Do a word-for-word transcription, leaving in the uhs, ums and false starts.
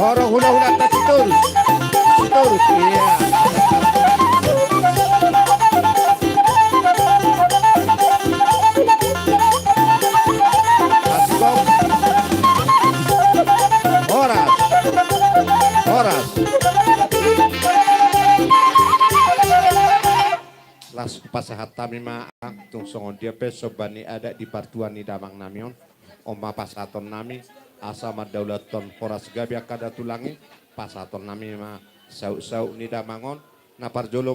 Ora hula-hula ta Sitorus. Sitorus, iya. Asgong. Horas. Horas. Las pasahat hami ma, tung songon dia pe somba ni adat di partua ni damang nami on. On ma pasahaton nami, asa mandaulathon horas gabe angka datulang i, pasahaton nami ma saut-saut ni damang on, na parjolo